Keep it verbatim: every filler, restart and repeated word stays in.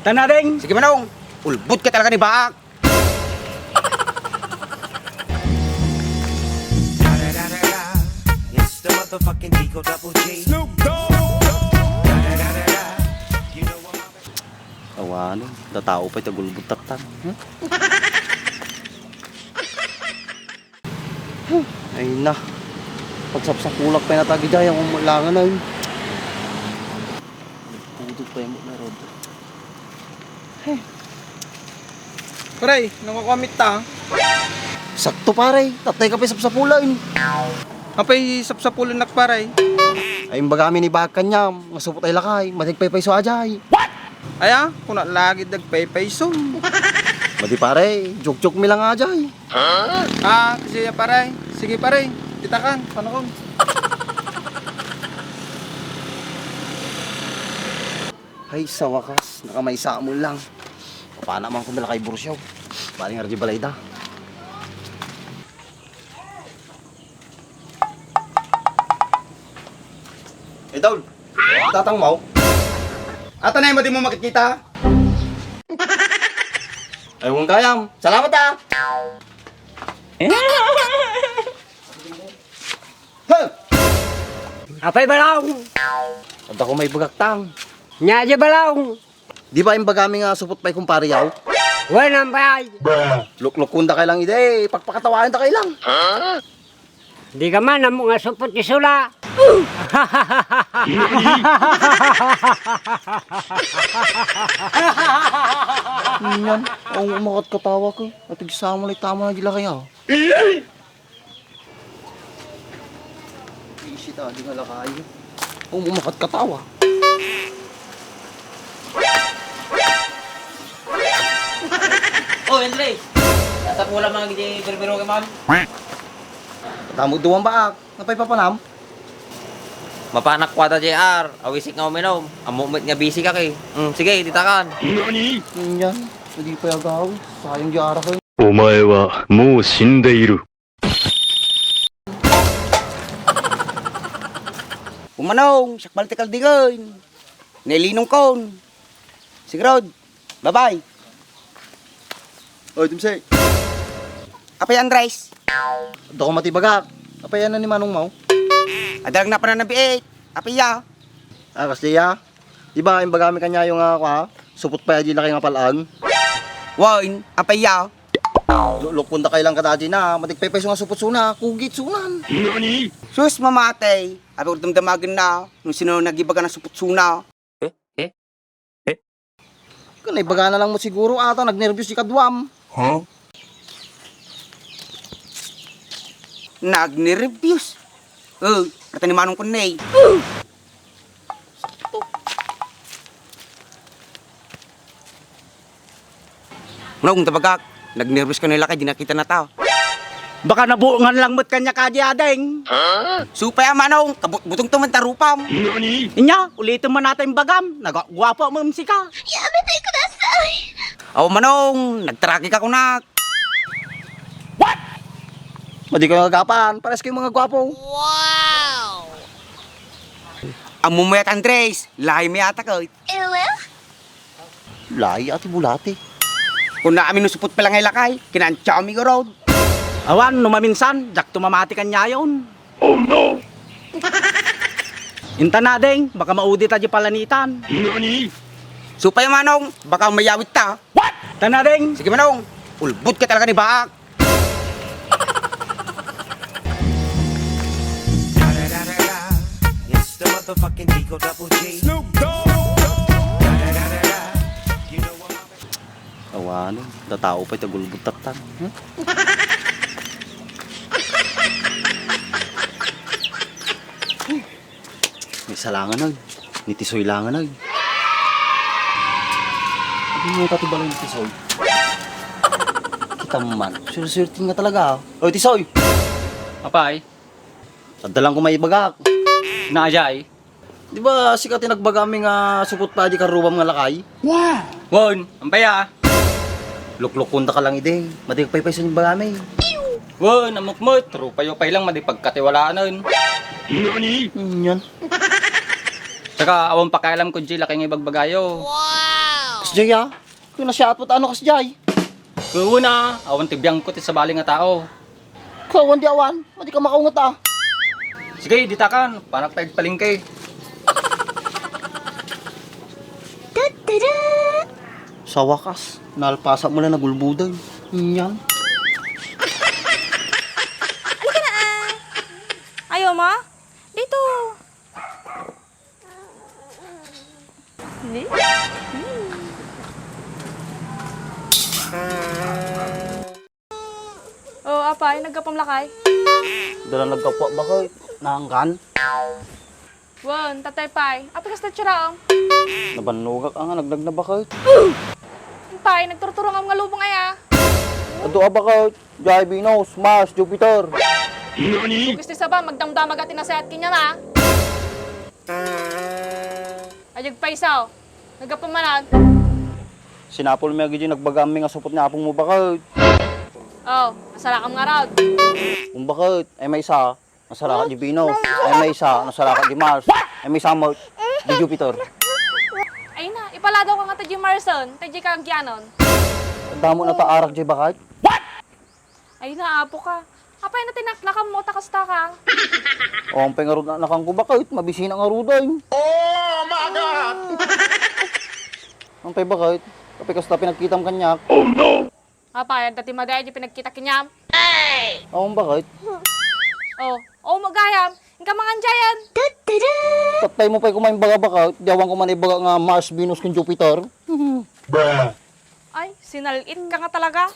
Tanading! Sige, Manong. Ulbod ka talaga ni Baak. It's the motherfucking Eagle Double G. Awan, datao pay ti agulbod tatta. Hmm? Ay na. Pagsapsapulak pay nata idiay, ang umulangan ay. Pudot pay mo na rod. Hey. Pare, nung ako amit ta? Sakto, pare. Tatay ka pay sapsapulan. Apay sapsapulan nak, pare? Ay, imbagami ni Baak kaniam, nga supot ay lakay, madi agpaypayso idiay. Aya, kuna lagi dagpaypayso. Madi pare, joke-joke mi lang idiay. Ah, kasi ya, pare. Sige, pare. Ditakan, panukon. Ay, sa wakas, nakamaysa man lang. Paano man kung nalakay bursiyaw? Bali nga radyo balay da. Eh, Dol, tatang mo? Ata na yung madi mo makikita? Ay, huwag kayam. Salamat, ah! Huh! Apay, Balong! Adda ko may bagak tang. Nya, di, Balong! Di ba imbagami nga supot pay kumpare yaw? Wen, ampay! Luklukon da kay lang idi, pakpakatawaen da kay lang. Di ka man, amo nga supot ti sula. Niyan, ang umakat katawa ko. At igsamo na itama na di lakay, ah. Isi ta, di nga lakay. Ang umakat katawa. Oh, Andre! Nasa pula mga gidi birbiro kay man? Tamo duwang baak. Napay papanam? Mapanak kwata, J R. Awisik nga uminom. Amo met nga busy ka, kay. Mm, sige, ditakan. Nani? Yan. Hindi pa yung gawin. Sayang di ara ko. お前はもう死んでいる。 Umanong, sakbal ti kaldingan. Nailinong kon. Sige, Rod. Bye-bye. Oy, Tumsi. Apay, Andres? Adda ko matibagak. Apay, ano ni Manong Mau? Adalag na pananabiit. Apay, ya? Ah, kasi ya? Di ba, imbagami kaniayo nga, kwa, supot pay di lakay nga pal-ag? Wen, apay, ya? Luklukon da kay lang kadadi na, madi agpaypayso nga supot suna, kugit sunan. Sus, mamatay. Apay, damdamagen na, no sino nagibaga na supot suna. Eh? Eh? Eh? Kun naibaga na lang mo siguro ata, nagnerbios di kaduam. Huh? Nagnerbios? Eh, rata ni Manong kun ne. Manong, tabagak. Nagnerbios ka na lakay, di nakita na ta. Baka nabuongan lang met kaniak kadi, ading. Supay a, Manong, kabutbutongto man ta rupam. Inya, ulitem man natay imbagam. Nagguapo man sika. Yamete kudasay. Aw, Manong, nagtaraki ka kunak. What? Madi kayo nga agapan, pares kayo mga gwapo. Wow! Ammo met, Andres, lahi met ata ko. Ewe? Lahi, ati bulati. Kun naamin no supot pay lang ay lakay, kinantiami garud. Awan, no maminsan, diakto mamati kaniayon. Oh, no! Intan, ading, baka maudi ta di palanitan. Nani? Supay, Manong, baka mayawid ta. What? Tan, ading. Sige, Manong. Ulbod ka talaga ni Baak. It's the motherfucking Eagle Double G. Snoop Dogg. Awanen, datao pay ti agulbod tattan. Hmm? Ni isa langen, ay. Ni Tisoy langen, ay. Ano nga pati balay ni Tisoy? Kita mo man. Swerte-swerte nga talaga, ah. Oy, Tisoy! Apay? Adda lang ko maibagak. Naajay? Di ba sika ti nagbagami nga supot pay di karruam nga lakay? Wow! Wen, ampay a? Luklukon da ka lang idi. Madi agpaypayso ni bagami. Wen, ammok met. Rupayo pay lang, madi pagkatiwalaanen. Nani? Yan. Saka, awan pakialam ko di lakay nga ibagbagayo. Wow! Jay, ah. Kung nasyaat mo, ta ano kas jay? Kuwena, awan ti biangko ti sabali nga tao. Kawan di awan, madi ka makaunget, ah. Sige, ditakan, panak pagpalengke. Sa wakas, nalpasak mo lang nagulbudan. Yan. Halika na, ah. Ayaw mo? Dito. Ni? Oh, apay, naggapuam lakay? Dala naggapuak, bakit? Nanggan? Wen, tatay pay. Apay kasta tiraem? Nabannogak nga nagnagnabakit. Pay, nagturturongam nga lubong aya. Adu a bakit? Jay, Venus, Mars, Jupiter. Gusto sa ba, magdamdamag at tinasayat kanya na. Ayag pay sa, naggapuam manen. Sinapul mi agidi nagbagaam mi nga supot ni apong mo bakit? Oh, nasarakam nga rod. Kung bakit, ay may isa, nasarakat di Venus. Ay may isa, nasarakat di Mars. Ay may isa, Mars, di Jupiter. Ay na, ipaladaw ka nga ta di Marson, ta di ka agyanon. Damo na ta arak di bakit? Ay na, apo ka. Apay na tinaklakam mo, ta kasta ka. Oh, ang pangarod na nakan ko bakit? Mabisina nga ruday. Oh my God! Ang pay bakit? Kapag kasta pinagkitam kanyak. Oh no! Apay, adda ti madi di pinagkita kanyam. Oh, bakit? Oh, oh, magayam. Inka mangan jayan. Tatay mo pa'y kumain baga bakit? Di awan ko man ibaga nga Mars, Venus, kung Jupiter. Bruh. Ay, sinal-it ka nga talaga.